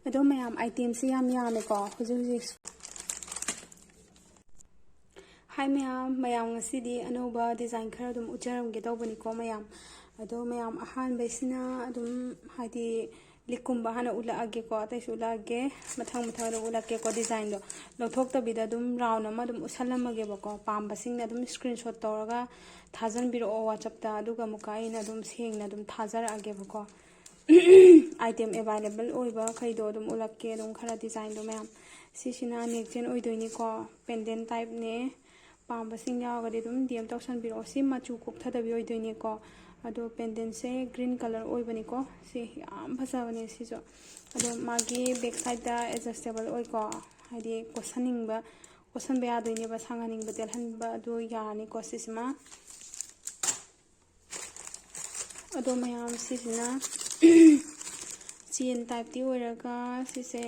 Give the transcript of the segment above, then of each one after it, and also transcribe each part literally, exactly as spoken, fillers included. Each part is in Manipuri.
ꯑꯗꯣ ꯃꯌꯥꯝ, itemꯁꯤ ꯌꯥꯝ ꯌꯥꯝꯃꯦꯀꯣ ꯍꯧꯖꯤꯛ ꯍꯧꯖꯤꯛ꯫ ꯍꯥꯏ ꯃꯌꯥꯝ, ꯃꯌꯥꯝ ꯉꯁꯤꯗꯤ ꯑꯅꯧꯕ design ꯈꯔ ꯑꯗꯨꯝ ꯎꯠꯆꯔꯝꯒꯦ ꯇꯧꯕꯅꯤꯀꯣ ꯃꯌꯥꯝ꯫ ꯑꯗꯣ ꯃꯌꯥꯝ, ꯑꯍꯥꯟꯕꯩꯁꯤꯅ ꯑꯗꯨꯝ ꯍꯥꯏꯗꯤ ꯂꯤꯛꯀꯨꯝꯕ ꯍꯥꯟꯅ ꯎꯠꯂꯛꯑꯒꯦꯀꯣ, ꯑꯇꯩꯁꯨ ꯎꯠꯂꯛꯑꯒꯦ, ꯃꯊꯪ ꯃꯊꯪ ꯑꯗꯨꯝ ꯎꯠꯂꯛꯀꯦꯀꯣ꯫ Designꯗꯣ ꯂꯧꯊꯣꯛꯇꯕꯤꯗ ꯑꯗꯨꯝ round ꯑꯃ ꯑꯗꯨꯝ ꯎꯠꯁꯜꯂꯝꯃꯒꯦꯕꯀꯣ꯫ ꯄꯥꯝꯕꯁꯤꯡꯅ ꯑꯗꯨꯝ screenshot ꯇꯧꯔꯒ ꯊꯥꯖꯟꯕꯤꯔꯛꯑꯣ WhatsAppꯇ, ꯑꯗꯨꯒ ꯑꯃꯨꯛꯀ ꯑꯩꯅ ꯑꯗꯨꯝ ꯁꯦꯡꯅ ꯑꯗꯨꯝ ꯊꯥꯖꯔꯛꯑꯒꯦꯕꯀꯣ꯫ Item available ꯑꯣꯏꯕ ꯈꯩꯗꯣ ꯑꯗꯨꯝ ꯎꯠꯂꯛꯀꯦ, ꯑꯗꯨꯝ ꯈꯔ designꯗꯣ ꯃꯌꯥꯝ꯫ ꯁꯤꯁꯤꯅ neck chain ꯑꯣꯏꯗꯣꯏꯅꯤꯀꯣ, pendant typeꯅꯦ꯫ ꯄꯥꯝꯕꯁꯤꯡ ꯌꯥꯎꯔꯒꯗꯤ ꯑꯗꯨꯝ DM ꯇꯧꯁꯟꯕꯤꯔꯛꯑꯣ꯫ ꯁꯤ ꯃꯆꯨ ꯀꯣꯛꯊꯗꯕꯤ ꯑꯣꯏꯗꯣꯏꯅꯤꯀꯣ꯫ ꯑꯗꯣ pendantꯁꯦ green colour ꯑꯣꯏꯕꯅꯤꯀꯣ꯫ ꯁꯤ ꯌꯥꯝ ꯐꯖꯕꯅꯦ ꯁꯤꯁꯨ꯫ ꯑꯗꯣ ꯃꯥꯒꯤ back sideꯇ adjustable ꯑꯣꯏꯀꯣ, ꯍꯥꯏꯗꯤ ꯀꯣꯠꯁꯟꯅꯤꯡꯕ, ꯀꯣꯠꯁꯟꯕ ꯌꯥꯗꯣꯏꯅꯦꯕ, ꯁꯥꯡꯍꯟꯅꯤꯡꯕ ꯇꯦꯜꯍꯟꯕ ꯑꯗꯨ ꯌꯥꯔꯅꯤꯀꯣ ꯁꯤꯁꯤꯃ꯫ ꯑꯗꯣ ꯃꯌꯥꯝ, ꯁꯤꯁꯤꯅ chain typeꯇꯤ ꯑꯣꯏꯔꯒ, ꯁꯤꯁꯦ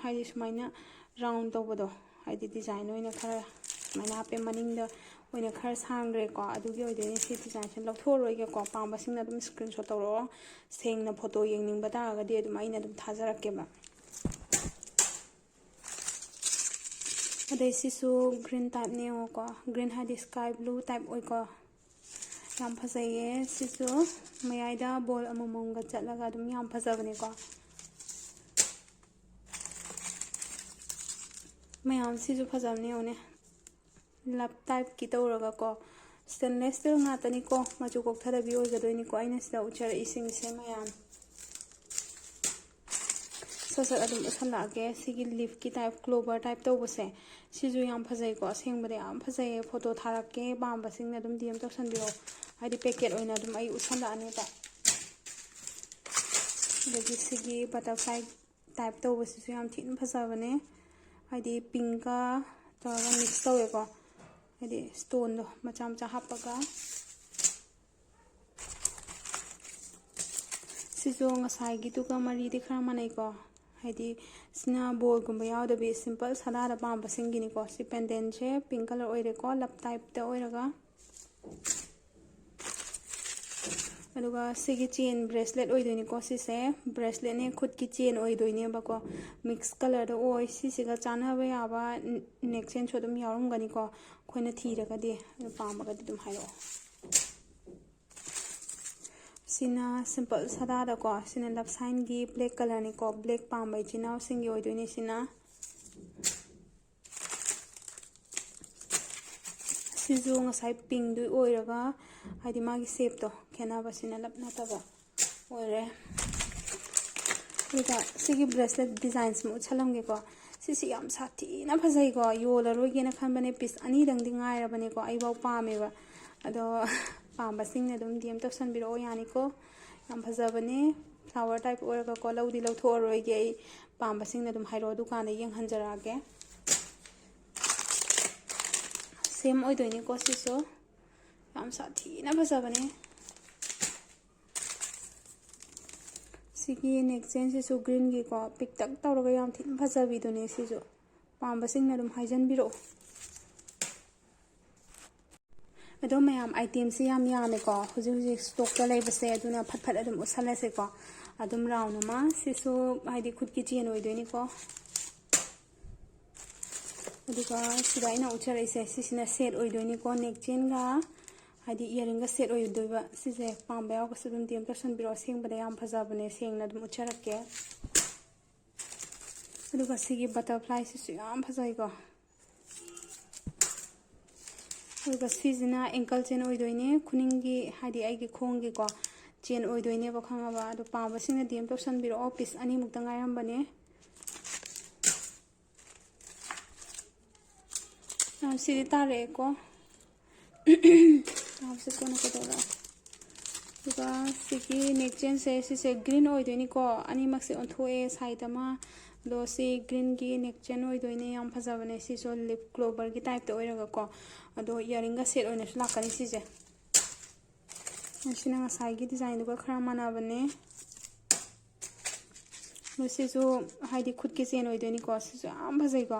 ꯍꯥꯏꯗꯤ ꯁꯨꯃꯥꯏꯅ round ꯇꯧꯕꯗꯣ, ꯍꯥꯏꯗꯤ design ꯑꯣꯏꯅ ꯈꯔ ꯁꯨꯃꯥꯏꯅ ꯍꯥꯞꯄꯦ, ꯃꯅꯤꯡꯗ ꯑꯣꯏꯅ ꯈꯔ ꯁꯥꯡꯈ꯭ꯔꯦꯀꯣ, ꯑꯗꯨꯒꯤ ꯑꯣꯏꯗꯣꯏꯅꯦ꯫ ꯁꯤ designꯁꯦ ꯂꯧꯊꯣꯛꯑꯔꯣꯏꯒꯦꯀꯣ, ꯄꯥꯝꯕꯁꯤꯡꯅ ꯑꯗꯨꯝ screenshot ꯇꯧꯔꯛꯑꯣ꯫ ꯁꯦꯡꯅ photo ꯌꯦꯡꯅꯤꯡꯕ ꯇꯥꯔꯒꯗꯤ ꯑꯗꯨꯝ ꯑꯩꯅ ꯑꯗꯨꯝ ꯊꯥꯖꯔꯛꯀꯦꯕ꯫ ꯑꯗꯩ ꯁꯤꯁꯨ green typeꯅꯦ, ꯌꯦꯡꯉꯣꯀꯣ, green ꯍꯥꯏꯗꯤ sky blue type ꯑꯣꯏꯀꯣ꯫ ꯌꯥꯝ ꯐꯖꯩꯌꯦ ꯁꯤꯁꯨ, ꯃꯌꯥꯏꯗ ball ꯑꯃꯃꯝꯒ ꯆꯠꯂꯒ ꯑꯗꯨꯝ ꯌꯥꯝ ꯐꯖꯕꯅꯦꯀꯣ꯫ ꯃꯌꯥꯝ, ꯁꯤꯁꯨ ꯐꯖꯕꯅꯦ, ꯌꯦꯡꯉꯣꯅꯦ, love typeꯀꯤ ꯇꯧꯔꯒꯀꯣ꯫ Stainless steel ꯉꯥꯛꯇꯅꯤꯀꯣ, ꯃꯆꯨ ꯀꯣꯛꯊꯗꯕꯤ ꯑꯣꯏꯒꯗꯣꯏꯅꯤꯀꯣ ꯑꯩꯅ ꯁꯤꯗ ꯎꯠꯆꯔꯛꯏꯁꯤꯡꯁꯦ ꯃꯌꯥꯝ꯫ ꯁꯠ ꯁꯠ ꯑꯗꯨꯝ ꯎꯠꯁꯜꯂꯛꯑꯒꯦ꯫ ꯁꯤꯒꯤ leafꯀꯤ type, clover type ꯇꯧꯕꯁꯦ, ꯁꯤꯁꯨ ꯌꯥꯝ ꯐꯖꯩꯀꯣ, ꯑꯁꯦꯡꯕꯗ ꯌꯥꯝ ꯐꯖꯩꯌꯦ꯫ Photo ꯊꯥꯔꯛꯀꯦ, ꯄꯥꯝꯕꯁꯤꯡꯅ ꯑꯗꯨꯝ DM ꯇꯧꯁꯟꯕꯤꯔꯛꯑꯣ, ꯍꯥꯏꯗꯤ packet ꯑꯣꯏꯅ ꯑꯗꯨꯝ ꯑꯩ ꯎꯠꯁꯜꯂꯛꯑꯅꯦꯕ꯫ ꯑꯗꯒꯤ ꯁꯤꯒꯤ butterfly type ꯇꯧꯕꯁꯤꯁꯨ ꯌꯥꯝ ꯊꯤꯅ ꯐꯖꯕꯅꯦ, ꯍꯥꯏꯗꯤ pinkꯀ ꯇꯧꯔꯒ mix ꯇꯧꯋꯦꯀꯣ, ꯍꯥꯏꯗꯤ stoneꯗꯣ ꯃꯆꯥ ꯃꯆꯥ ꯍꯥꯞꯄꯒ꯫ ꯁꯤꯁꯨ ꯉꯁꯥꯏꯒꯤꯗꯨꯒ ꯃꯔꯤꯗꯤ ꯈꯔ ꯃꯥꯟꯅꯩꯀꯣ, ꯍꯥꯏꯗꯤ ꯁꯤꯅ ballꯒꯨꯝꯕ ꯌꯥꯎꯗꯕꯤ simple ꯁꯥꯗꯥꯗ ꯄꯥꯝꯕꯁꯤꯡꯒꯤꯅꯤꯀꯣ꯫ ꯁꯤ pendantꯁꯦ pink colour ꯑꯣꯏꯔꯦꯀꯣ, love typeꯇ ꯑꯣꯏꯔꯒ꯫ ꯑꯗꯨꯒ ꯁꯤꯒꯤ ꯆꯦꯟ ꯕ꯭ꯔꯦꯁꯂꯦꯠ ꯑꯣꯏꯗꯣꯏꯅꯤꯀꯣ꯫ ꯁꯤꯁꯦ ꯕ꯭ꯔꯦꯁꯂꯦꯠꯅꯦ, ꯈꯨꯠꯀꯤ ꯆꯦꯟ ꯑꯣꯏꯗꯣꯏꯅꯦꯕꯀꯣ꯫ ꯃꯤꯛꯁ ꯀꯂꯔꯗ ꯑꯣꯏ꯫ ꯁꯤꯁꯤꯒ ꯆꯥꯟꯅꯕ ꯌꯥꯕ ꯅꯦꯛ ꯆꯦꯟꯁꯨ ꯑꯗꯨꯝ ꯌꯥꯎꯔꯝꯒꯅꯤꯀꯣ, ꯑꯩꯈꯣꯏꯅ ꯊꯤꯔꯒꯗꯤ꯫ ꯑꯗꯨ ꯄꯥꯝꯃꯒꯗꯤ ꯑꯗꯨꯝ ꯍꯥꯏꯔꯛꯑꯣ꯫ ꯁꯤꯅ ꯁꯤꯝꯄꯜ ꯁꯥꯗꯥꯗꯀꯣ꯫ ꯁꯤꯅ ꯂꯞ ꯁꯥꯏꯟꯒꯤ ꯕ꯭ꯂꯦꯛ ꯀꯂꯔꯅꯤꯀꯣ꯫ ꯕ꯭ꯂꯦꯛ ꯄꯥꯝꯕ ꯏꯆꯤꯟ ꯏꯅꯥꯎꯁꯤꯡꯒꯤ ꯑꯣꯏꯗꯣꯏꯅꯦ ꯁꯤꯅ꯫ ꯁꯤꯁꯨ ꯉꯁꯥꯏ ꯄꯤꯡꯗꯨ ꯑꯣꯏꯔꯒ, ꯍꯥꯏꯗꯤ ꯃꯥꯒꯤ ꯁꯦꯞꯇꯣ ꯈꯦꯠꯅꯕꯁꯤꯅ ꯂꯞ ꯅꯠꯇꯕ ꯑꯣꯏꯔꯦ꯫ ꯑꯗꯨꯒ ꯁꯤꯒꯤ ꯕ꯭ꯔꯦꯁꯂꯦꯠ ꯗꯤꯖꯥꯏꯟꯁꯤꯃ ꯎꯠꯁꯜꯂꯝꯒꯦꯀꯣ꯫ ꯁꯤꯁꯤ ꯌꯥꯝ ꯁꯥꯊꯤꯅ ꯐꯖꯩꯀꯣ꯫ ꯌꯣꯜꯂꯔꯣꯏꯒꯦꯅ ꯈꯟꯕꯅꯦ, ꯄꯤꯁ ꯑꯅꯤꯗꯪꯗꯤ ꯉꯥꯏꯔꯕꯅꯦꯀꯣ꯫ ꯑꯩꯐꯥꯎ ꯄꯥꯝꯃꯦꯕ꯫ ꯑꯗꯣ ꯄꯥꯝꯕꯁꯤꯡꯅ ꯑꯗꯨꯝ ꯗꯤ ꯑꯦꯝ ꯇꯧꯁꯟꯕꯤꯔꯛꯑꯣ, ꯌꯥꯅꯤꯀꯣ꯫ ꯌꯥꯝ ꯐꯖꯕꯅꯦ꯫ ꯐ꯭ꯂꯥꯋꯔ ꯇꯥꯏꯞ ꯑꯣꯏꯔꯒꯀꯣ꯫ ꯂꯧꯗꯤ ꯂꯧꯊꯣꯛꯑꯔꯣꯏꯒꯦ ꯑꯩ꯫ ꯄꯥꯝꯕꯁꯤꯡꯅ ꯑꯗꯨꯝ ꯍꯥꯏꯔꯛꯑꯣ, ꯗꯨꯀꯥꯟꯗ ꯌꯦꯡꯍꯟꯖꯔꯛꯑꯒꯦ꯫ ꯁꯦꯝ ꯑꯣꯏꯗꯣꯏꯅꯤꯀꯣ ꯁꯤꯁꯨ꯫ ꯌꯥꯝ ꯁꯥꯊꯤꯅ ꯐꯖꯕꯅꯦ꯫ ꯁꯤꯒꯤ ꯅꯦꯛ ꯆꯦꯟꯁꯤꯁꯨ ꯒ꯭ꯔꯤꯟꯒꯤꯀꯣ, ꯄꯤꯛꯇꯛ ꯇꯧꯔꯒ ꯌꯥꯝ ꯊꯤꯅ ꯐꯖꯕꯤꯗꯨꯅꯦ ꯁꯤꯁꯨ꯫ ꯄꯥꯝꯕꯁꯤꯡꯅ ꯑꯗꯨꯝ ꯍꯥꯏꯖꯟꯕꯤꯔꯛꯑꯣ꯫ ꯑꯗꯣ ꯃꯌꯥꯝ, ꯑꯥꯏꯇꯦꯝꯁꯦ ꯌꯥꯝ ꯌꯥꯝꯃꯦꯀꯣ ꯍꯧꯖꯤꯛ ꯍꯧꯖꯤꯛ ꯁ꯭ꯇꯣꯛꯇ ꯂꯩꯕꯁꯦ, ꯑꯗꯨꯅ ꯐꯠ ꯐꯠ ꯑꯗꯨꯝ ꯎꯠꯁꯜꯂꯁꯦꯀꯣ꯫ ꯑꯗꯨꯝ ꯔꯥꯎꯟ ꯑꯃ, ꯁꯤꯁꯨ ꯍꯥꯏꯗꯤ ꯈꯨꯠꯀꯤ ꯆꯦꯟ ꯑꯣꯏꯗꯣꯏꯅꯤꯀꯣ꯫ ꯑꯗꯨꯒ ꯁꯤꯗ ꯑꯩꯅ ꯎꯠꯆꯔꯛꯏꯁꯦ, ꯁꯤꯁꯤꯅ ꯁꯦꯠ ꯑꯣꯏꯗꯣꯏꯅꯤꯀꯣ, ꯅꯦꯛ ꯆꯦꯟꯒ ꯍꯥꯏꯗꯤ ꯏꯌꯥꯔꯤꯡꯒ ꯁꯦꯠ ꯑꯣꯏꯗꯣꯏꯕ꯫ ꯁꯤꯁꯦ ꯄꯥꯝꯕ ꯌꯥꯎꯔꯒꯁꯨ ꯑꯗꯨꯝ ꯗꯤ ꯑꯦꯝ ꯇꯧꯁꯟꯕꯤꯔꯛꯑꯣ꯫ ꯑꯁꯦꯡꯕꯗ ꯌꯥꯝ ꯐꯖꯕꯅꯦ, ꯁꯦꯡꯅ ꯑꯗꯨꯝ ꯎꯠꯆꯔꯛꯀꯦ꯫ ꯑꯗꯨꯒ ꯁꯤꯒꯤ ꯕꯇꯔꯐ꯭ꯂꯥꯏꯁꯤꯁꯨ ꯌꯥꯝ ꯐꯖꯩꯀꯣ꯫ ꯑꯗꯨꯒ ꯁꯤꯁꯤꯅ ꯑꯦꯡꯀꯜ ꯆꯦꯟ ꯑꯣꯏꯗꯣꯏꯅꯦ, ꯈꯨꯅꯤꯡꯒꯤ, ꯍꯥꯏꯗꯤ ꯑꯩꯒꯤ ꯈꯣꯡꯒꯤꯀꯣ, ꯆꯦꯟ ꯑꯣꯏꯗꯣꯏꯅꯦꯕ, ꯈꯪꯉꯕ? ꯑꯗꯣ ꯄꯥꯝꯕꯁꯤꯡꯅ ꯗꯤ ꯑꯦꯝ ꯇꯧꯁꯟꯕꯤꯔꯛꯑꯣ, ꯄꯤꯁ ꯑꯅꯤꯃꯨꯛꯇ ꯉꯥꯏꯔꯝꯕꯅꯦ꯫ ꯑ, ꯁꯤꯗꯤ ꯇꯥꯔꯛꯑꯦꯀꯣ꯫ ꯇꯥꯕꯁꯦ ꯀꯣꯟꯅ ꯀꯩꯗꯧꯔꯛꯑꯒꯦ꯫ ꯑꯗꯨꯒ ꯁꯤꯒꯤ ꯅꯦꯛ ꯆꯦꯟꯁꯦ, ꯁꯤꯁꯦ ꯒ꯭ꯔꯤꯟ ꯑꯣꯏꯗꯣꯏꯅꯤꯀꯣ꯫ ꯑꯅꯤꯃꯛꯁꯦ ꯑꯣꯟꯊꯣꯛꯑꯦ ꯁꯥꯏꯠ ꯑꯃ꯫ ꯑꯗꯣ ꯁꯤ ꯒ꯭ꯔꯤꯟꯒꯤ ꯅꯦꯛ ꯆꯦꯟ ꯑꯣꯏꯗꯣꯏꯅꯦ, ꯌꯥꯝ ꯐꯖꯕꯅꯦ꯫ ꯁꯤꯁꯨ ꯂꯤꯞ ꯀ꯭ꯂꯣꯕꯔꯒꯤ ꯇꯥꯏꯞꯇ ꯑꯣꯏꯔꯒꯀꯣ꯫ ꯑꯗꯣ ꯏꯌꯥꯔꯤꯡꯒ ꯁꯦꯠ ꯑꯣꯏꯅꯁꯨ ꯂꯥꯛꯀꯅꯤ ꯁꯤꯁꯦ꯫ ꯁꯤꯅ ꯉꯁꯥꯏꯒꯤ ꯗꯤꯖꯥꯏꯟꯗꯨꯒ ꯈꯔ ꯃꯥꯟꯅꯕꯅꯦ꯫ ꯑꯗꯣ ꯁꯤꯁꯨ ꯍꯥꯏꯗꯤ ꯈꯨꯠꯀꯤ ꯆꯦꯟ ꯑꯣꯏꯗꯣꯏꯅꯤꯀꯣ꯫ ꯁꯤꯁꯨ ꯌꯥꯝ ꯐꯖꯩꯀꯣ,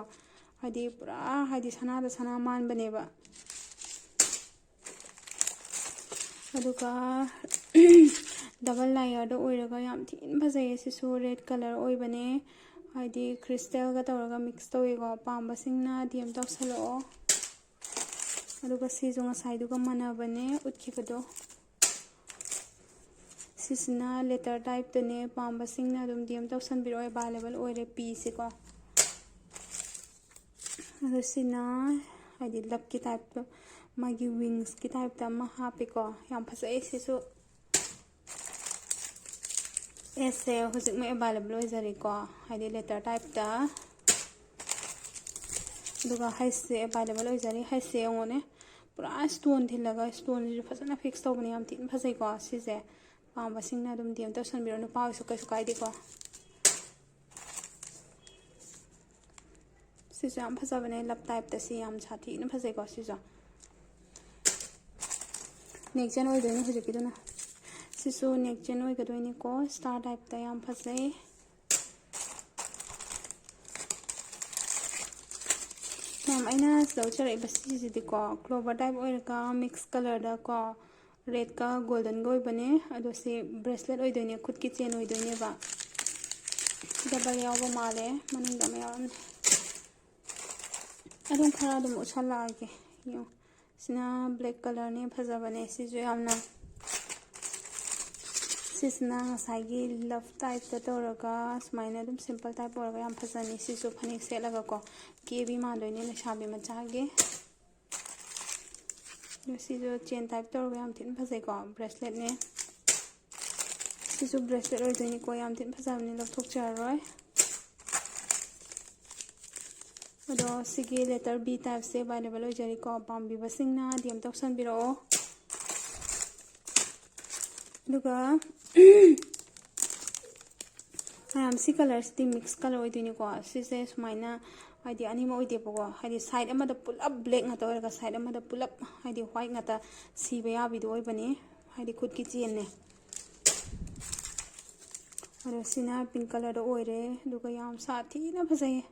ꯍꯥꯏꯗꯤ ꯄꯨꯔꯥ ꯍꯥꯏꯗꯤ ꯁꯅꯥꯗ ꯁꯅꯥ ꯃꯥꯟꯕꯅꯦꯕ꯫ ꯑꯗꯨꯒ ꯗꯕꯜ ꯂꯥꯌꯔꯗ ꯑꯣꯏꯔꯒ ꯌꯥꯝ ꯊꯤꯅ ꯐꯖꯩꯌꯦ꯫ ꯁꯤꯁꯨ ꯔꯦꯗ ꯀꯂꯔ ꯑꯣꯏꯕꯅꯦ, ꯍꯥꯏꯗꯤ ꯈ꯭ꯔꯤꯁꯇꯦꯜꯒ ꯇꯧꯔꯒ ꯃꯤꯛꯁ ꯇꯧꯋꯦꯀꯣ꯫ ꯄꯥꯝꯕꯁꯤꯡꯅ D M ꯇꯧꯁꯜꯂꯛꯑꯣ꯫ ꯑꯗꯨꯒ ꯁꯤꯁꯨ ꯉꯁꯥꯏꯗꯨꯒ ꯃꯥꯟꯅꯕꯅꯦ ꯎꯠꯈꯤꯕꯗꯣ꯫ ꯁꯤꯁꯤꯅ ꯂꯦꯇꯔ ꯇꯥꯏꯞꯇꯅꯦ, ꯄꯥꯝꯕꯁꯤꯡꯅ ꯑꯗꯨꯝ ꯗꯤ ꯑꯦꯝ ꯇꯧꯁꯟꯕꯤꯔꯛꯑꯣ, ꯑꯦꯕꯥꯏꯂꯦꯕꯜ ꯑꯣꯏꯔꯦ ꯄꯤꯁꯦꯀꯣ꯫ ꯑꯗꯣ ꯁꯤꯅ ꯍꯥꯏꯗꯤ ꯂꯞꯀꯤ ꯇꯥꯏꯞꯇ, ꯃꯥꯒꯤ ꯋꯤꯡꯁꯀꯤ ꯇꯥꯏꯞꯇ ꯑꯃ ꯍꯥꯞꯄꯦꯀꯣ, ꯌꯥꯝ ꯐꯖꯩ ꯁꯤꯁꯨ꯫ ꯑꯦꯁꯁꯦ ꯍꯧꯖꯤꯛꯃꯛ ꯑꯦꯕꯥꯏꯂꯦꯕꯜ ꯑꯣꯏꯖꯔꯤꯀꯣ, ꯍꯥꯏꯗꯤ ꯂꯦꯇꯔ ꯇꯥꯏꯞꯇ꯫ ꯑꯗꯨꯒ ꯍꯩꯁꯁꯦ ꯑꯦꯕꯥꯏꯂꯦꯕꯜ ꯑꯣꯏꯖꯔꯤ꯫ ꯍꯩꯁꯁꯦ ꯌꯦꯡꯉꯣꯅꯦ, ꯄꯨꯔꯥ ꯁ꯭ꯇꯣꯟ ꯊꯤꯜꯂꯒ ꯁ꯭ꯇꯣꯟꯁꯤꯁꯨ ꯐꯖꯅ ꯐꯤꯛꯁ ꯇꯧꯕꯅꯦ, ꯌꯥꯝ ꯊꯤꯅ ꯐꯖꯩꯀꯣ꯫ ꯁꯤꯁꯦ ꯄꯥꯝꯕꯁꯤꯡꯅ ꯑꯗꯨꯝ ꯗꯤ ꯑꯦꯝ ꯇꯧꯁꯟꯕꯤꯔꯣ, ꯅꯨꯄꯥ ꯑꯣꯏꯁꯨ ꯀꯩꯁꯨ ꯀꯥꯏꯗꯦꯀꯣ꯫ ꯁꯤꯁꯨ ꯌꯥꯝ ꯐꯖꯕꯅꯦ, ꯂꯞ ꯇꯥꯏꯞꯇ꯫ ꯁꯤ ꯌꯥꯝ ꯁꯥꯊꯤꯅ ꯐꯖꯩꯀꯣ ꯁꯤꯁꯨ꯫ ꯅꯦꯛ ꯆꯦꯟ ꯑꯣꯏꯗꯣꯏꯅꯦ ꯍꯧꯖꯤꯛꯀꯤꯗꯨꯅ꯫ ꯁꯤꯁꯨ ꯅꯦꯛ ꯆꯦꯟ ꯑꯣꯏꯒꯗꯣꯏꯅꯤꯀꯣ, ꯁ꯭ꯇꯥꯔ ꯇꯥꯏꯞꯇ ꯌꯥꯝ ꯐꯖꯩ꯫ ꯃꯌꯥꯝ, ꯑꯩꯅ ꯁꯤꯗ ꯎꯠꯆꯔꯛꯏꯕ ꯁꯤꯁꯤꯗꯤꯀꯣ, ꯀ꯭ꯂꯣꯕꯔ ꯇꯥꯏꯞ ꯑꯣꯏꯔꯒ ꯃꯤꯛꯁ ꯀꯂꯔꯗꯀꯣ, ꯔꯦꯗꯀ ꯒꯣꯜꯗꯟꯒ ꯑꯣꯏꯕꯅꯦ꯫ ꯑꯗꯣ ꯁꯤ ꯕ꯭ꯔꯦꯁꯂꯦꯠ ꯑꯣꯏꯗꯣꯏꯅꯦ, ꯈꯨꯠꯀꯤ ꯆꯦꯟ ꯑꯣꯏꯗꯣꯏꯅꯦꯕ꯫ ꯗꯕꯜ ꯌꯥꯎꯕ ꯃꯥꯜꯂꯦ, ꯃꯅꯨꯡꯗ ꯑꯃ ꯌꯥꯎꯔꯝꯃꯦ꯫ ꯑꯗꯨꯝ ꯈꯔ ꯑꯗꯨꯝ ꯎꯠꯁꯜꯂꯛꯑꯒꯦ꯫ ꯌꯦꯡꯉꯣ, ꯁꯤꯅ ꯕ꯭ꯂꯦꯛ ꯀꯂꯔꯅꯦ, ꯐꯖꯕꯅꯦ ꯁꯤꯁꯨ ꯌꯥꯝꯅ꯫ ꯁꯤꯁꯤꯅ ꯉꯁꯥꯏꯒꯤ ꯂꯞ ꯇꯥꯏꯞꯇ ꯇꯧꯔꯒ ꯁꯨꯃꯥꯏꯅ ꯑꯗꯨꯝ ꯁꯤꯝꯄꯜ ꯇꯥꯏꯞ ꯑꯣꯏꯔꯒ ꯌꯥꯝ ꯐꯖꯅꯤ꯫ ꯁꯤꯁꯨ ꯐꯅꯦꯛ ꯁꯦꯠꯂꯒꯀꯣ, ꯀꯦꯕꯤ ꯃꯥꯟꯗꯣꯏꯅꯦ ꯂꯩꯁꯥꯕꯤ ꯃꯆꯥꯒꯤ꯫ ꯑꯗꯣ ꯁꯤꯁꯨ ꯆꯦꯟ ꯇꯥꯏꯞ ꯇꯧꯔꯒ ꯌꯥꯝ ꯊꯤꯅ ꯐꯖꯩꯀꯣ, ꯕ꯭ꯔꯦꯁꯂꯦꯠꯅꯦ꯫ ꯁꯤꯁꯨ ꯕ꯭ꯔꯦꯁꯂꯦꯠ ꯑꯣꯏꯗꯣꯏꯅꯤꯀꯣ, ꯌꯥꯝ ꯊꯤꯅ ꯐꯖꯕꯅꯤ, ꯂꯧꯊꯣꯛꯆꯔꯔꯣꯏ꯫ ꯑꯗꯣ ꯁꯤꯒꯤ ꯂꯦꯇꯔ ꯕꯤ ꯇꯥꯏꯞꯁꯦ ꯑꯦꯕꯥꯏꯂꯦꯕꯜ ꯑꯣꯏꯖꯔꯤꯀꯣ, ꯄꯥꯝꯕꯤꯕꯁꯤꯡꯅ ꯗꯤ ꯑꯦꯝ ꯇꯧꯁꯟꯕꯤꯔꯛꯑꯣ꯫ ꯑꯗꯨꯒ ꯃꯌꯥꯝ, ꯁꯤ ꯀꯂꯔꯁꯤꯗꯤ ꯃꯤꯛꯁ ꯀꯂꯔ ꯑꯣꯏꯗꯣꯏꯅꯤꯀꯣ꯫ ꯁꯤꯁꯦ ꯁꯨꯃꯥꯏꯅ, ꯍꯥꯏꯗꯤ ꯑꯅꯤꯃꯛ ꯑꯣꯏꯗꯦꯕꯀꯣ, ꯍꯥꯏꯗꯤ ꯁꯥꯏꯠ ꯑꯃꯗ ꯄꯨꯂꯞ ꯕ꯭ꯂꯦꯛ ꯉꯥꯛꯇ ꯑꯣꯏꯔꯒ ꯁꯥꯏꯠ ꯑꯃꯗ ꯄꯨꯂꯞ ꯍꯥꯏꯗꯤ ꯋꯥꯏꯠ ꯉꯥꯛꯇ ꯁꯤꯕ ꯌꯥꯕꯤꯗꯣ ꯑꯣꯏꯕꯅꯤ, ꯍꯥꯏꯗꯤ ꯈꯨꯠꯀꯤ ꯆꯦꯟꯅꯦ꯫ ꯑꯗꯣ ꯁꯤꯅ ꯄꯤꯡ ꯀꯂꯔꯗ ꯑꯣꯏꯔꯦ, ꯑꯗꯨꯒ ꯌꯥꯝ ꯁꯥꯊꯤꯅ ꯐꯖꯩꯌꯦ꯫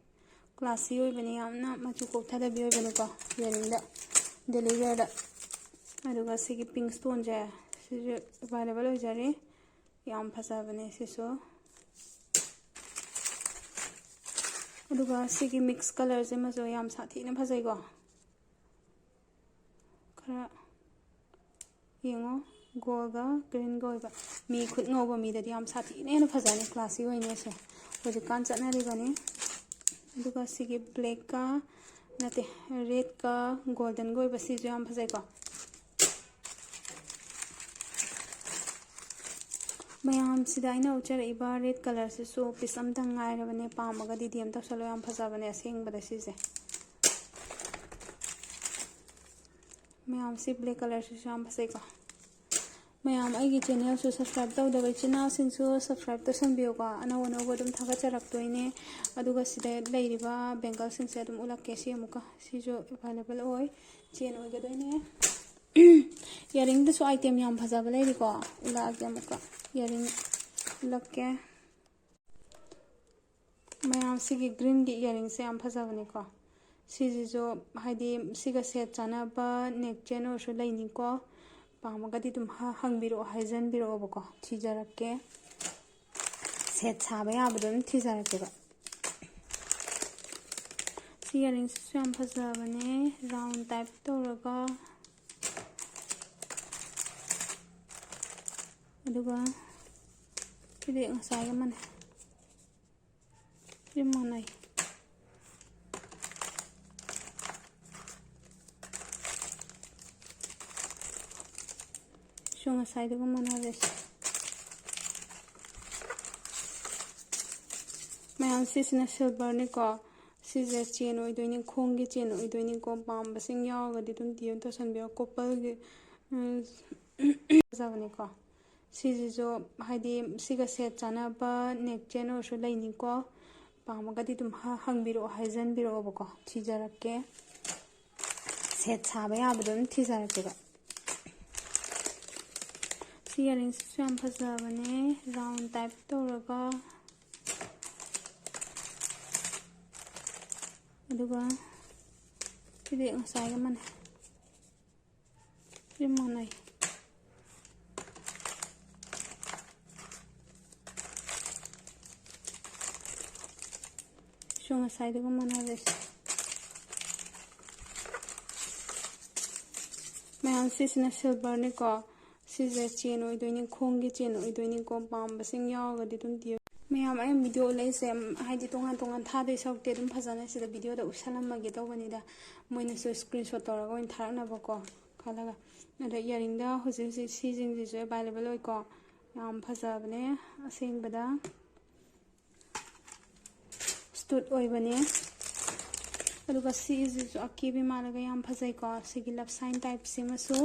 ꯀ꯭ꯂꯥꯁꯤ ꯑꯣꯏꯕꯅꯦ, ꯌꯥꯝꯅ ꯃꯆꯨ ꯀꯣꯛꯊꯗꯕꯤ ꯑꯣꯏꯕꯅꯦꯀꯣ꯫ ꯏꯌꯥꯔꯤꯡꯗ, ꯗꯦꯂꯤ ꯋꯦꯌꯔꯗ꯫ ꯑꯗꯨꯒ ꯁꯤꯒꯤ pink stoneꯁꯦ, ꯁꯤꯁꯨ available ꯑꯣꯏꯖꯔꯤ꯫ ꯌꯥꯝ ꯐꯖꯕꯅꯦ ꯁꯤꯁꯨ꯫ ꯑꯗꯨꯒ ꯁꯤꯒꯤ mix colourꯁꯤꯃꯁꯨ ꯌꯥꯝ ꯁꯥꯊꯤꯅ ꯐꯖꯩꯀꯣ꯫ ꯈꯔ ꯌꯦꯡꯉꯣ, goldꯒ greenꯒ ꯑꯣꯏꯕ꯫ ꯃꯤ ꯈꯨꯠ ꯉꯧꯕ ꯃꯤꯗꯗꯤ ꯌꯥꯝ ꯁꯥꯊꯤꯅ ꯍꯦꯟꯅ ꯐꯖꯅꯤ, classy ꯑꯣꯏꯅꯤ ꯑꯁꯦ꯫ ꯍꯧꯖꯤꯛꯀꯥꯟ ꯆꯠꯅꯔꯤꯕꯅꯤ꯫ ꯑꯗꯨꯒ ꯁꯤꯒꯤ blackꯀ, ꯅꯠꯇꯦ, redꯀ goldenꯒ ꯑꯣꯏꯕ, ꯁꯤꯁꯨ ꯌꯥꯝ ꯐꯖꯩꯀꯣ꯫ ꯃꯌꯥꯝꯁꯤꯗ ꯑꯩꯅ ꯎꯠꯆꯔꯛꯏꯕ red colourꯁꯤꯁꯨ piece ꯑꯝꯇꯪ ꯉꯥꯏꯔꯕꯅꯦ꯫ ꯄꯥꯝꯃꯒꯗꯤ D M ꯇꯧꯁꯜꯂꯣ, ꯌꯥꯝ ꯐꯖꯕꯅꯦ ꯑꯁꯦꯡꯕꯗ ꯁꯤꯁꯦ꯫ ꯃꯌꯥꯝꯁꯤ black colourꯁꯤꯁꯨ ꯌꯥꯝ ꯐꯖꯩꯀꯣ꯫ ꯃꯌꯥꯝ ꯑꯩꯒꯤ channelꯁꯨ subscribe ꯇꯧꯗꯕ ꯏꯆꯤꯟ ꯏꯅꯥꯎꯁꯤꯡꯁꯨ subscribe ꯇꯧꯁꯟꯕꯤꯌꯨꯀꯣ꯫ ꯑꯅꯧ ꯑꯅꯧꯕ ꯑꯗꯨꯝ ꯊꯥꯒꯠꯆꯔꯛꯇꯣꯏꯅꯦ꯫ ꯑꯗꯨꯒ ꯁꯤꯗ ꯂꯩꯔꯤꯕ bangleꯁꯤꯡꯁꯦ ꯑꯗꯨꯝ ꯎꯠꯂꯛꯀꯦ꯫ ꯁꯤ ꯑꯃꯨꯛꯀ, ꯁꯤꯁꯨ available ꯑꯣꯏ, chain ꯑꯣꯏꯒꯗꯣꯏꯅꯦ꯫ Earringꯗꯁꯨ item ꯌꯥꯝ ꯐꯖꯕ ꯂꯩꯔꯤꯀꯣ꯫ ꯎꯠꯂꯛꯑꯒꯦ ꯑꯃꯨꯛꯀ, earring ꯎꯠꯂꯛꯀꯦ꯫ ꯃꯌꯥꯝ ꯁꯤꯒꯤ greenꯒꯤ earringꯁꯦ ꯌꯥꯝ ꯐꯖꯕꯅꯤꯀꯣ꯫ ꯁꯤꯁꯤꯁꯨ ꯍꯥꯏꯗꯤ ꯁꯤꯒ set ꯆꯥꯅꯕ neck chain ꯑꯣꯏꯔꯁꯨ ꯂꯩꯅꯤꯀꯣ꯫ ꯄꯥꯝꯃꯒꯗꯤ ꯑꯗꯨꯝ ꯍ-, ꯍꯪꯕꯤꯔꯛꯑꯣ, ꯍꯥꯏꯖꯟꯕꯤꯔꯛꯑꯣꯕꯀꯣ, ꯊꯤꯖꯔꯛꯀꯦ꯫ Set ꯁꯥꯕ ꯌꯥꯕꯗꯣ ꯑꯗꯨꯝ ꯊꯤꯖꯔꯛꯀꯦꯕ꯫ ꯁꯤ earringꯁꯤꯁꯨ ꯌꯥꯝ ꯐꯖꯕꯅꯦ, round type ꯇꯧꯔꯒ꯫ ꯑꯗꯨꯒ ꯁꯤꯗꯤ ꯉꯁꯥꯏꯒ ꯃꯥꯟꯅꯩ꯫ ꯁꯤ ꯃꯥꯟꯅꯩ꯫ ꯁꯨ ꯉꯁꯥꯏꯗꯨꯒ ꯃꯥꯟꯅꯔꯦ꯫ ꯃꯌꯥꯝ, ꯁꯤꯁꯤꯅ silverꯅꯤꯀꯣ꯫ ꯁꯤꯁꯦ chain ꯑꯣꯏꯗꯣꯏꯅꯤ, ꯈꯣꯡꯒꯤ chain ꯑꯣꯏꯗꯣꯏꯅꯤꯀꯣ꯫ ꯄꯥꯝꯕꯁꯤꯡ ꯌꯥꯎꯔꯒꯗꯤ ꯑꯗꯨꯝ D M ꯇꯧꯁꯟꯕꯤꯌꯣ꯫ Coupleꯒꯤ, ꯎꯝ, ꯐꯖꯕꯅꯤꯀꯣ꯫ ꯁꯤꯁꯤꯁꯨ ꯍꯥꯏꯗꯤ ꯁꯤꯒ set ꯆꯥꯅꯕ neck chain ꯑꯣꯏꯔꯁꯨ ꯂꯩꯅꯤꯀꯣ꯫ ꯄꯥꯝꯃꯒꯗꯤ ꯑꯗꯨꯝ ꯍ-, ꯍꯪꯕꯤꯔꯛꯑꯣ, ꯍꯥꯏꯖꯟꯕꯤꯔꯛꯑꯣꯕꯀꯣ, ꯊꯤꯖꯔꯛꯀꯦ꯫ Set ꯁꯥꯕ ꯌꯥꯕꯗꯣ ꯑꯗꯨꯝ ꯊꯤꯖꯔꯛꯀꯦꯕ꯫ ꯁꯤ earringꯁꯤꯁꯨ ꯌꯥꯝ ꯐꯖꯕꯅꯦ, round type ꯇꯧꯔꯒ꯫ ꯑꯗꯨꯒ ꯁꯤꯗꯤ ꯉꯁꯥꯏꯒ ꯃꯥꯟꯅꯩ꯫ ꯃꯥꯟꯅꯩ꯫ ꯁꯨ ꯉꯁꯥꯏꯗꯨꯒ ꯃꯥꯟꯅꯔꯦ꯫ ꯃꯌꯥꯝ, ꯁꯤꯁꯤꯅ silverꯅꯤꯀꯣ꯫ ꯁꯤꯁꯦ ꯆꯦꯟ ꯑꯣꯏꯗꯣꯏꯅꯤ, ꯈꯣꯡꯒꯤ ꯆꯦꯟ ꯑꯣꯏꯗꯣꯏꯅꯤꯀꯣ꯫ ꯄꯥꯝꯕꯁꯤꯡ ꯌꯥꯎꯔꯒꯗꯤ ꯑꯗꯨꯝ ꯗꯤꯌꯣ꯫ ꯃꯌꯥꯝ, ꯑꯩ video ꯂꯩꯁꯦ, ꯎꯝ, ꯍꯥꯏꯗꯤ ꯇꯣꯉꯥꯟ ꯇꯣꯉꯥꯟ ꯊꯥꯗꯣꯏ ꯁꯔꯨꯛꯇꯤ ꯑꯗꯨꯝ ꯐꯖꯅ ꯁꯤꯗ videoꯗ ꯎꯠꯁꯜꯂꯝꯃꯒꯦ ꯇꯧꯕꯅꯤꯗ꯫ ꯃꯣꯏꯅꯁꯨ screenshot ꯇꯧꯔꯒ ꯑꯣꯏꯅ ꯊꯥꯔꯛꯅꯕꯀꯣ ꯈꯜꯂꯒ꯫ ꯑꯗ earringꯗ ꯍꯧꯖꯤꯛ ꯍꯧꯖꯤꯛ ꯁꯤꯁꯤꯡꯁꯤꯁꯨ available ꯑꯣꯏꯀꯣ꯫ ꯌꯥꯝ ꯐꯖꯕꯅꯦ ꯑꯁꯦꯡꯕꯗ꯫ Stud ꯑꯣꯏꯕꯅꯦ꯫ ꯑꯗꯨꯒ ꯁꯤꯁꯤꯁꯨ ꯑꯀꯦꯕꯤ ꯃꯥꯜꯂꯒ ꯌꯥꯝ ꯐꯖꯩꯀꯣ꯫ ꯁꯤꯒꯤ love sign typeꯁꯤꯃꯁꯨ꯫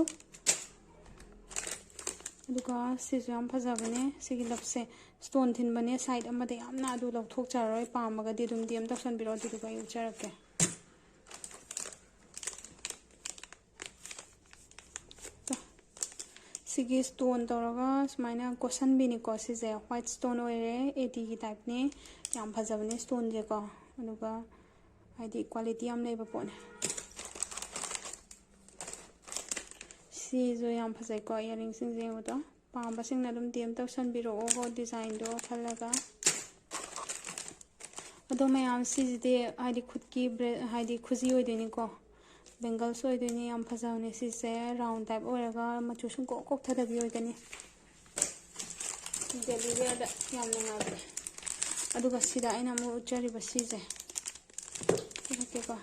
ꯑꯗꯨꯒ ꯁꯤꯁꯨ ꯌꯥꯝ ꯐꯖꯕꯅꯦ꯫ ꯁꯤꯒꯤ loveꯁꯦ stone ꯊꯤꯟꯕꯅꯦ꯫ Side ꯑꯃꯗ ꯌꯥꯝꯅ ꯑꯗꯨ ꯂꯧꯊꯣꯛꯆꯔꯔꯣꯏ꯫ ꯄꯥꯝꯃꯒꯗꯤ ꯑꯗꯨꯝ DM ꯇꯧꯁꯟꯕꯤꯔꯛꯑꯣ, ꯑꯗꯨꯗꯨꯒ ꯑꯩ ꯎꯠꯆꯔꯛꯀꯦ꯫ ꯁꯤꯒꯤ stone ꯇꯧꯔꯒ ꯁꯨꯃꯥꯏꯅ ꯀꯣꯠꯁꯟꯕꯤꯅꯤꯀꯣ꯫ ꯁꯤꯁꯦ white stone ꯑꯣꯏꯔꯦ, eightyꯒꯤ typeꯅꯤ꯫ ꯌꯥꯝ ꯐꯖꯕꯅꯦ stoneꯁꯦꯀꯣ꯫ ꯑꯗꯨꯒ ꯍꯥꯏꯗꯤ quality ꯌꯥꯝ ꯂꯩꯕ ꯄꯣꯠꯅꯦ꯫ ꯁꯤꯁꯨ ꯌꯥꯝ ꯐꯖꯩꯀꯣ, earringꯁꯤꯡꯁꯦ ꯌꯦꯡꯕꯗꯣ꯫ ꯄꯥꯝꯕꯁꯤꯡꯅ ꯑꯗꯨꯝ DM ꯇꯧꯁꯟꯕꯤꯔꯛꯑꯣꯀꯣ designꯗꯣ ꯈꯜꯂꯒ꯫ ꯑꯗꯣ ꯃꯌꯥꯝ, ꯁꯤꯁꯤꯗꯤ ꯍꯥꯏꯗꯤ ꯈꯨꯠꯀꯤ ꯕ꯭ꯔꯦ-, ꯍꯥꯏꯗꯤ ꯈꯨꯖꯤ ꯑꯣꯏꯗꯣꯏꯅꯤꯀꯣ꯫ Bangles ꯑꯣꯏꯗꯣꯏꯅꯤ, ꯌꯥꯝ ꯐꯖꯕꯅꯦ꯫ ꯁꯤꯁꯦ round type ꯑꯣꯏꯔꯒ ꯃꯆꯨ ꯁꯨꯡꯀꯣꯛ ꯀꯣꯛꯊꯗꯕꯤ ꯑꯣꯏꯒꯅꯤ꯫ Daily wearꯗ ꯌꯥꯝ ꯅꯨꯡꯉꯥꯏꯕꯅꯦ꯫ ꯑꯗꯨꯒ ꯁꯤꯗ ꯑꯩꯅ ꯑꯃꯨꯛ ꯎꯠꯆꯔꯤꯕ ꯁꯤꯁꯦ, ꯎꯠꯂꯛꯀꯦꯀꯣ꯫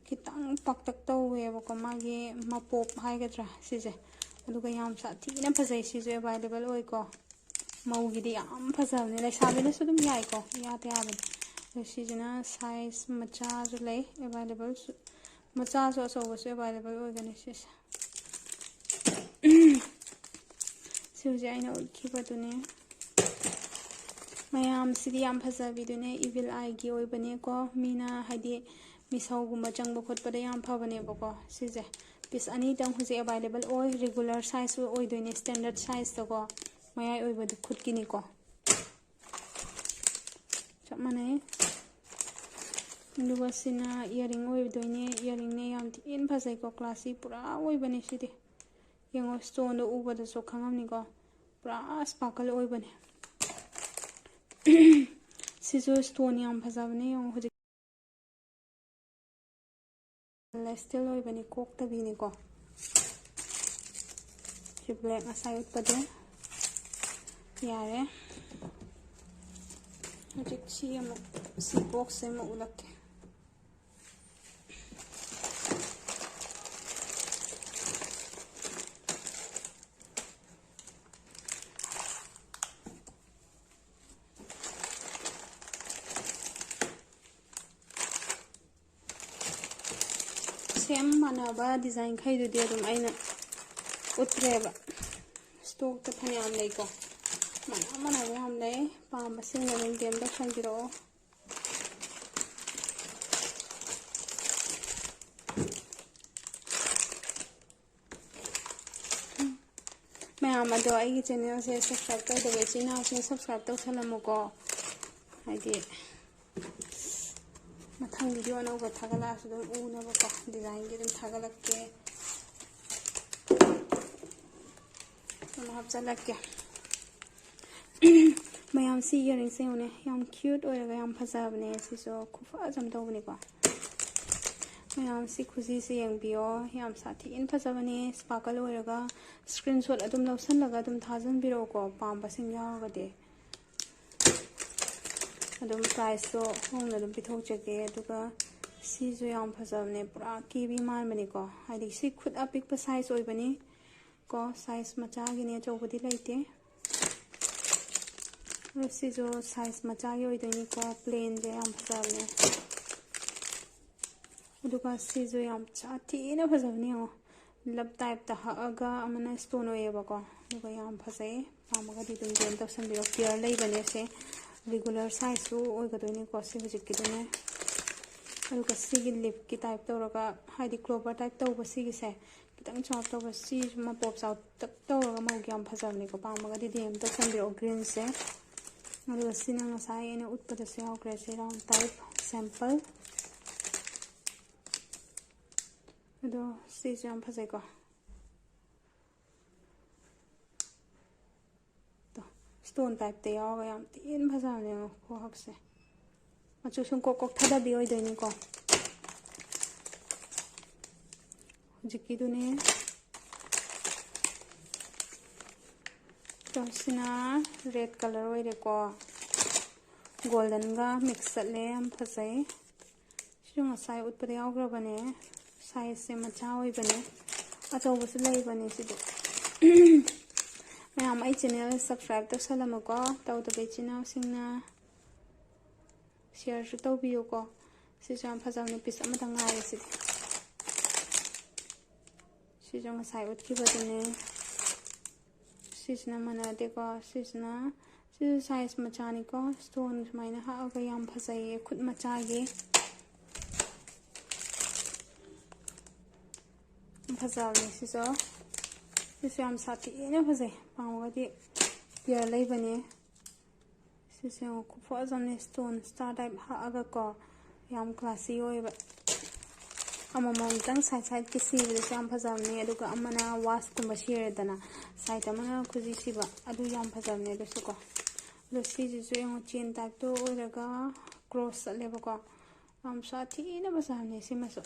ꯈꯤꯇꯪ ꯄꯥꯛꯇꯛ ꯇꯧꯋꯦꯕꯀꯣ, ꯃꯥꯒꯤ ꯃꯄꯣꯞ ꯍꯥꯏꯒꯗ꯭ꯔꯥ ꯁꯤꯁꯦ꯫ ꯑꯗꯨꯒ ꯌꯥꯝ ꯁꯥꯊꯤꯅ ꯐꯖꯩ꯫ ꯁꯤꯁꯨ available ꯑꯣꯏꯀꯣ꯫ ꯃꯧꯒꯤꯗꯤ ꯌꯥꯝ ꯐꯖꯕꯅꯦ, ꯂꯩꯁꯥꯕꯤꯅꯁꯨ ꯑꯗꯨꯝ ꯌꯥꯏꯀꯣ, ꯏꯌꯥꯗ ꯌꯥꯕꯅꯦ꯫ ꯑꯗꯣ ꯁꯤꯁꯤꯅ size ꯃꯆꯥꯁꯨ ꯂꯩ, availableꯁꯨ, ꯃꯆꯥꯁꯨ ꯑꯆꯧꯕꯁꯨ available ꯑꯣꯏꯒꯅꯤ ꯁꯤꯁꯦ꯫ ꯁꯤ ꯍꯧꯖꯤꯛ ꯑꯩꯅ ꯎꯠꯈꯤꯕꯗꯨꯅꯦ꯫ ꯃꯌꯥꯝꯁꯤꯗꯤ ꯌꯥꯝ ꯐꯖꯕꯤꯗꯨꯅꯦ, evil eyeꯒꯤ ꯑꯣꯏꯕꯅꯦꯀꯣ꯫ ꯃꯤꯅ ꯍꯥꯏꯗꯤ ꯃꯤꯁꯧꯒꯨꯝꯕ ꯆꯪꯕ ꯈꯣꯠꯄꯗ ꯌꯥꯝ ꯐꯕꯅꯦꯕꯀꯣ꯫ ꯁꯤꯁꯦ piece ꯑꯅꯤꯇꯪ ꯍꯧꯖꯤꯛ available ꯑꯣꯏ, regular sizeꯁꯨ ꯑꯣꯏꯗꯣꯏꯅꯦ, standard sizeꯇꯀꯣ꯫ ꯃꯌꯥꯏ ꯑꯣꯏꯕꯗꯨ ꯈꯨꯠꯀꯤꯅꯤꯀꯣ꯫ ꯆꯞ ꯃꯥꯟꯅꯩ꯫ ꯑꯗꯨꯒ ꯁꯤꯅ ꯏꯌꯥꯔꯤꯡ ꯑꯣꯏꯗꯣꯏꯅꯦ꯫ ꯏꯌꯥꯔꯤꯡꯅꯦ, ꯌꯥꯝ ꯊꯤꯅ ꯐꯖꯩꯀꯣ, ꯀ꯭ꯂꯥꯁꯤ ꯄꯨꯔꯥ ꯑꯣꯏꯕꯅꯦ ꯁꯤꯗꯤ꯫ ꯌꯦꯡꯉꯣ, ꯏꯁꯇꯣꯟꯗꯣ ꯎꯕꯗꯁꯨ ꯈꯪꯉꯝꯅꯤꯀꯣ, ꯄꯨꯔꯥ ꯏꯁꯄꯥꯔꯀꯜ ꯑꯣꯏꯕꯅꯦ꯫ ꯁꯤꯁꯨ ꯏꯁꯇꯣꯟ ꯌꯥꯝ ꯐꯖꯕꯅꯦ꯫ ꯌꯦꯡꯉꯣ, ꯍꯧꯖꯤꯛ ꯏꯁꯇꯤꯜ ꯑꯣꯏꯕꯅꯤ, ꯀꯣꯛꯇꯕꯤꯅꯤꯀꯣ꯫ ꯁꯤ ꯕ꯭ꯂꯦꯛ ꯉꯁꯥꯏ ꯎꯠꯄꯗꯣ ꯌꯥꯔꯦ꯫ ꯍꯧꯖꯤꯛ ꯁꯤ ꯑꯃꯨꯛ, ꯁꯤ ꯕꯣꯛꯁꯁꯦ ꯑꯃꯨꯛ ꯎꯠꯂꯛꯀꯦ꯫ ꯁꯦꯝ ꯃꯥꯟꯅꯕ ꯗꯤꯖꯥꯏꯟ ꯈꯩꯗꯨꯗꯤ ꯑꯗꯨꯝ ꯑꯩꯅ ꯎꯠꯇ꯭ꯔꯦꯕ꯫ ꯏꯁꯇꯣꯛꯇ ꯐꯅꯌꯥꯝ ꯂꯩꯀꯣ, ꯃꯥꯟꯅ ꯃꯥꯟꯅꯕ ꯌꯥꯝ ꯂꯩ꯫ ꯄꯥꯝꯕꯁꯤꯡꯅ ꯑꯗꯨꯝ ꯗꯤ ꯑꯦꯝ ꯇꯧꯁꯟꯕꯤꯔꯛꯑꯣ꯫ ꯃꯌꯥꯝ ꯑꯗꯣ, ꯑꯩꯒꯤ ꯆꯦꯅꯦꯜꯁꯦ ꯁꯕꯁꯀ꯭ꯔꯥꯏꯕ ꯇꯧꯗꯕ ꯏꯆꯤꯟ ꯏꯅꯥꯎꯁꯤꯡ ꯁꯕꯁꯀ꯭ꯔꯥꯏꯕ ꯇꯧꯁꯜꯂꯝꯃꯨꯀꯣ꯫ ꯍꯥꯏꯗꯤ ꯃꯊꯪ ꯚꯤꯗꯤꯑꯣ ꯑꯅꯧꯕ ꯊꯥꯒꯠꯂꯛꯑꯁꯨ ꯑꯗꯨꯝ ꯎꯅꯕꯀꯣ, ꯗꯤꯖꯥꯏꯟꯒꯤ ꯑꯗꯨꯝ ꯊꯥꯒꯠꯂꯛꯀꯦ꯫ ꯑꯗꯨꯝ ꯍꯥꯞꯆꯤꯜꯂꯛꯀꯦ꯫ ꯃꯌꯥꯝ, ꯁꯤ ꯏꯌꯥꯔꯤꯡꯁꯦ ꯌꯦꯡꯉꯨꯅꯦ, ꯌꯥꯝ ꯀ꯭ꯌꯨꯠ ꯑꯣꯏꯔꯒ ꯌꯥꯝ ꯐꯖꯕꯅꯦ꯫ ꯁꯤꯁꯨ ꯈꯨꯐꯖ ꯑꯃ ꯇꯧꯕꯅꯤꯀꯣ꯫ ꯃꯌꯥꯝ, ꯁꯤ ꯈꯨꯖꯤꯁꯦ ꯌꯦꯡꯕꯤꯌꯣ, ꯌꯥꯝ ꯁꯥꯊꯤꯅ ꯐꯖꯕꯅꯦ꯫ ꯏꯁꯄꯥꯔꯀꯜ ꯑꯣꯏꯔꯒ ꯁ꯭ꯀ꯭ꯔꯤꯟ ꯁꯣꯠ ꯑꯗꯨꯝ ꯂꯧꯁꯜꯂꯒ ꯑꯗꯨꯝ ꯊꯥꯖꯟꯕꯤꯔꯛꯎꯀꯣ, ꯄꯥꯝꯕꯁꯤꯡ ꯌꯥꯎꯔꯒꯗꯤ꯫ ꯑꯗꯨꯝ ꯄ꯭ꯔꯥꯏꯁꯇꯣ ꯍꯣꯡꯅ ꯑꯗꯨꯝ ꯄꯤꯊꯣꯛꯆꯒꯦ꯫ ꯑꯗꯨꯒ ꯁꯤꯁꯨ ꯌꯥꯝ ꯐꯖꯕꯅꯦ, ꯄꯨꯔꯥ ꯀꯦꯕꯤ ꯃꯥꯟꯕꯅꯤꯀꯣ꯫ ꯍꯥꯏꯗꯤ ꯁꯤ ꯈꯨꯠ ꯑꯄꯤꯛꯄ ꯁꯥꯏꯖ ꯑꯣꯏꯕꯅꯤ ꯀꯣ, ꯁꯥꯏꯖ ꯃꯆꯥꯒꯤꯅꯦ, ꯑꯆꯧꯕꯗꯤ ꯂꯩꯇꯦ꯫ ꯑꯗꯣ ꯁꯤꯁꯨ ꯁꯥꯏꯖ ꯃꯆꯥꯒꯤ ꯑꯣꯏꯗꯣꯏꯅꯤꯀꯣ, ꯄ꯭ꯂꯦꯟꯁꯦ ꯌꯥꯝ ꯐꯖꯕꯅꯦ꯫ ꯑꯗꯨꯒ ꯁꯤꯁꯨ ꯌꯥꯝ ꯁꯥꯊꯤꯅ ꯐꯖꯕꯅꯦ ꯌꯦꯡꯉꯣ, ꯂꯞ ꯇꯥꯏꯞꯇ ꯍꯛꯑꯒ ꯑꯃꯅ ꯏꯁꯇꯣꯟ ꯑꯣꯏꯌꯦꯕꯀꯣ꯫ ꯑꯗꯨꯒ ꯌꯥꯝ ꯐꯖꯩ, ꯄꯥꯝꯃꯒꯗꯤ ꯑꯗꯨꯝ ꯖꯣꯏꯟ ꯇꯧꯁꯟꯕꯤꯔꯣ꯫ ꯄꯤꯌꯔ ꯂꯩꯕꯅꯦ ꯁꯦ, ꯔꯤꯒꯨꯂꯔ ꯁꯥꯏꯖꯁꯨ ꯑꯣꯏꯒꯗꯣꯏꯅꯤꯀꯣ ꯁꯤ ꯍꯧꯖꯤꯛꯀꯤꯗꯨꯅꯦ꯫ ꯑꯗꯨꯒ ꯁꯤꯒꯤ ꯂꯤꯞꯀꯤ ꯇꯥꯏꯞ ꯇꯧꯔꯒ, ꯍꯥꯏꯗꯤ ꯀ꯭ꯂꯣꯕꯔ ꯇꯥꯏꯞ ꯇꯧꯕ ꯁꯤꯒꯤꯁꯦ, ꯈꯤꯇꯪ ꯆꯥꯎꯔꯞ ꯇꯧꯕ, ꯁꯤꯁꯨ ꯃꯄꯣꯞ ꯆꯥꯎꯇꯛ ꯇꯧꯔꯒ ꯃꯧꯒꯤ ꯌꯥꯝ ꯐꯖꯕꯅꯤꯀꯣ꯫ ꯄꯥꯝꯃꯒꯗꯤ ꯗꯤ ꯑꯦꯝ ꯇꯧꯁꯟꯕꯤꯔꯛꯑꯣ ꯒ꯭ꯔꯤꯟꯁꯦ꯫ ꯑꯗꯨꯒ ꯁꯤꯅ ꯉꯁꯥꯏ ꯑꯩꯅ ꯎꯠꯄꯗꯁꯨ ꯌꯥꯎꯈ꯭ꯔꯦ, ꯁꯤ round type sample꯫ ꯑꯗꯣ ꯁꯤꯁꯨ ꯌꯥꯝ ꯐꯖꯩꯀꯣ꯫ ꯇꯣ, stone typeꯇ ꯌꯥꯎꯔꯒ ꯌꯥꯝ ꯊꯤꯅ ꯐꯖꯕꯅꯦ ꯌꯦꯡꯉꯣ, ꯈꯨꯍꯛꯁꯦ꯫ ꯃꯆꯨ ꯁꯨꯝ ꯀꯣꯛ ꯀꯣꯛ ꯊꯥꯗꯕꯤ ꯑꯣꯏꯗꯣꯏꯅꯤꯀꯣ꯫ ꯍꯧꯖꯤꯛꯀꯤꯗꯨꯅꯦ꯫ ꯇꯣ, ꯁꯤꯅ red colour ꯑꯣꯏꯔꯦꯀꯣ꯫ Goldenꯒ mix ꯆꯠꯂꯦ, ꯌꯥꯝ ꯐꯖꯩ꯫ ꯁꯤꯁꯨ ꯉꯁꯥꯏ ꯎꯠꯄꯗ ꯌꯥꯎꯈ꯭ꯔꯕꯅꯦ꯫ Sizeꯁꯦ ꯃꯆꯥ ꯑꯣꯏꯕꯅꯦ, ꯑꯆꯧꯕꯁꯨ ꯂꯩꯕꯅꯦ ꯁꯤꯗꯤ꯫ ꯃꯌꯥꯝ ꯑꯩ channel subscribe ꯇꯧꯁꯜꯂꯝꯃꯨꯀꯣ, ꯇꯧꯗꯕ ꯏꯆꯤꯟ ꯏꯅꯥꯎꯁꯤꯡꯅ꯫ Shareꯁꯨ ꯇꯧꯕꯤꯌꯨꯀꯣ꯫ ꯁꯤꯁꯨ ꯌꯥꯝ ꯐꯖꯕꯅꯦ, piece ꯑꯃꯇ ꯉꯥꯏꯔꯦ ꯁꯤꯗꯤ꯫ ꯁꯤꯁꯨ ꯉꯁꯥꯏ ꯎꯠꯈꯤꯕꯗꯨꯅꯦ꯫ ꯁꯤꯁꯤꯅ ꯃꯥꯟꯅꯗꯦꯀꯣ꯫ ꯁꯤꯁꯤꯅ, ꯁꯤꯁꯨ size ꯃꯆꯥꯅꯤꯀꯣ꯫ Stone ꯁꯨꯃꯥꯏꯅ ꯍꯛꯑꯒ ꯌꯥꯝ ꯐꯖꯩꯌꯦ, ꯈꯨꯠ ꯃꯆꯥꯒꯤ꯫ ꯌꯥꯝ ꯐꯖꯕꯅꯦ ꯁꯤꯁꯨ꯫ ꯁꯤꯁꯨ ꯌꯥꯝ ꯁꯥꯊꯤꯅ ꯐꯖꯩ꯫ ꯄꯥꯝꯃꯒꯗꯤ pair ꯂꯩꯕꯅꯦ꯫ ꯁꯤꯁꯦ ꯌꯦꯡꯉꯣ, ꯈꯨꯐꯖ ꯑꯃꯅꯦ, stone star type ꯍꯛꯑꯒꯀꯣ, ꯌꯥꯝ classy ꯑꯣꯏꯕ꯫ ꯑꯃꯃꯝꯇꯪ side sideꯀꯤ ꯁꯤꯕꯗꯁꯨ ꯌꯥꯝ ꯐꯖꯕꯅꯦ, ꯑꯗꯨꯒ ꯑꯃꯅ waistꯀꯨꯝꯕ ꯁꯤꯔꯦꯗꯅ, side ꯑꯃꯅ ꯈꯨꯖꯤ ꯁꯤꯕ, ꯑꯗꯨ ꯌꯥꯝ ꯐꯖꯕꯅꯦ ꯑꯗꯨꯁꯨꯀꯣ꯫ ꯑꯗꯣ ꯁꯤꯁꯤꯁꯨ ꯌꯦꯡꯉꯣ, chain typeꯇꯣ ꯑꯣꯏꯔꯒ cross ꯆꯠꯂꯦꯕꯀꯣ, ꯌꯥꯝ ꯁꯥꯊꯤꯅ ꯐꯖꯕꯅꯦ ꯁꯤꯃꯁꯨ꯫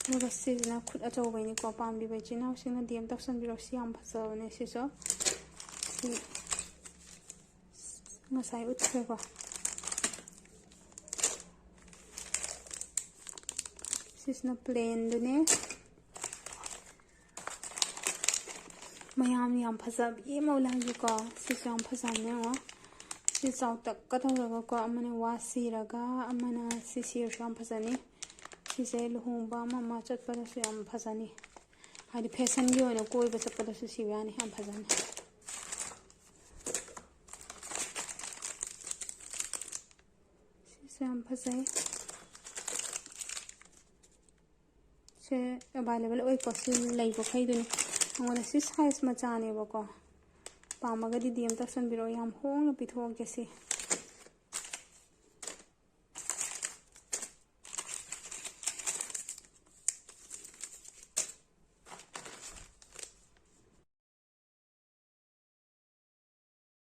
ꯑꯗꯨꯒ ꯁꯤꯁꯤꯅ ꯈꯨꯠ ꯑꯆꯧꯕꯩꯅꯤꯀꯣ, ꯄꯥꯝꯕꯤꯕ ꯏꯆꯤꯟ ꯏꯅꯥꯎꯁꯤꯡꯅ D M ꯇꯧꯁꯟꯕꯤꯔꯣ, ꯁꯤ ꯌꯥꯝ ꯐꯖꯕꯅꯦ ꯁꯤꯁꯨ꯫ ꯁꯤ ꯉꯁꯥꯏ ꯎꯠꯈ꯭ꯔꯦꯀꯣ꯫ ꯁꯤꯁꯤꯅ plainꯗꯨꯅꯦ꯫ ꯃꯌꯥꯝ ꯌꯥꯝ ꯐꯖꯕꯤ ꯑꯃ ꯎꯠꯂꯛꯑꯒꯦꯀꯣ꯫ ꯁꯤꯁꯨ ꯌꯥꯝ ꯐꯖꯕꯅꯦ ꯌꯦꯡꯉꯣ꯫ ꯁꯤ ꯆꯥꯎꯇꯛꯀ ꯇꯧꯔꯒꯀꯣ, ꯑꯃꯅ ꯋꯥ ꯁꯤꯔꯒ, ꯑꯃꯅ ꯁꯤ ꯁꯤꯔꯁꯨ ꯌꯥꯝ ꯐꯖꯅꯤ꯫ ꯁꯤꯁꯦ ꯂꯨꯍꯣꯡꯕ ꯑꯃ ꯑꯃ ꯆꯠꯄꯗꯁꯨ ꯌꯥꯝ ꯐꯖꯅꯤ꯫ ꯍꯥꯏꯗꯤ fashionꯒꯤ ꯑꯣꯏꯅ ꯀꯣꯏꯕ ꯆꯠꯄꯗꯁꯨ ꯁꯤꯕ ꯌꯥꯅꯤ, ꯌꯥꯝ ꯐꯖꯅꯤ꯫ ꯁꯤꯁꯨ ꯌꯥꯝ ꯐꯖꯩ꯫ ꯁꯦ available ꯑꯣꯏꯀꯣ, ꯁꯤ ꯂꯩꯕꯈꯩꯗꯨꯅꯤ꯫ ꯑꯩꯉꯣꯟꯗ ꯁꯤ size ꯃꯆꯥꯅꯦꯕꯀꯣ, ꯄꯥꯝꯃꯒꯗꯤ DM ꯇꯧꯁꯟꯕꯤꯔꯛꯑꯣ, ꯌꯥꯝ ꯍꯣꯡꯅ ꯄꯤꯊꯣꯛꯑꯒꯦ ꯁꯤ꯫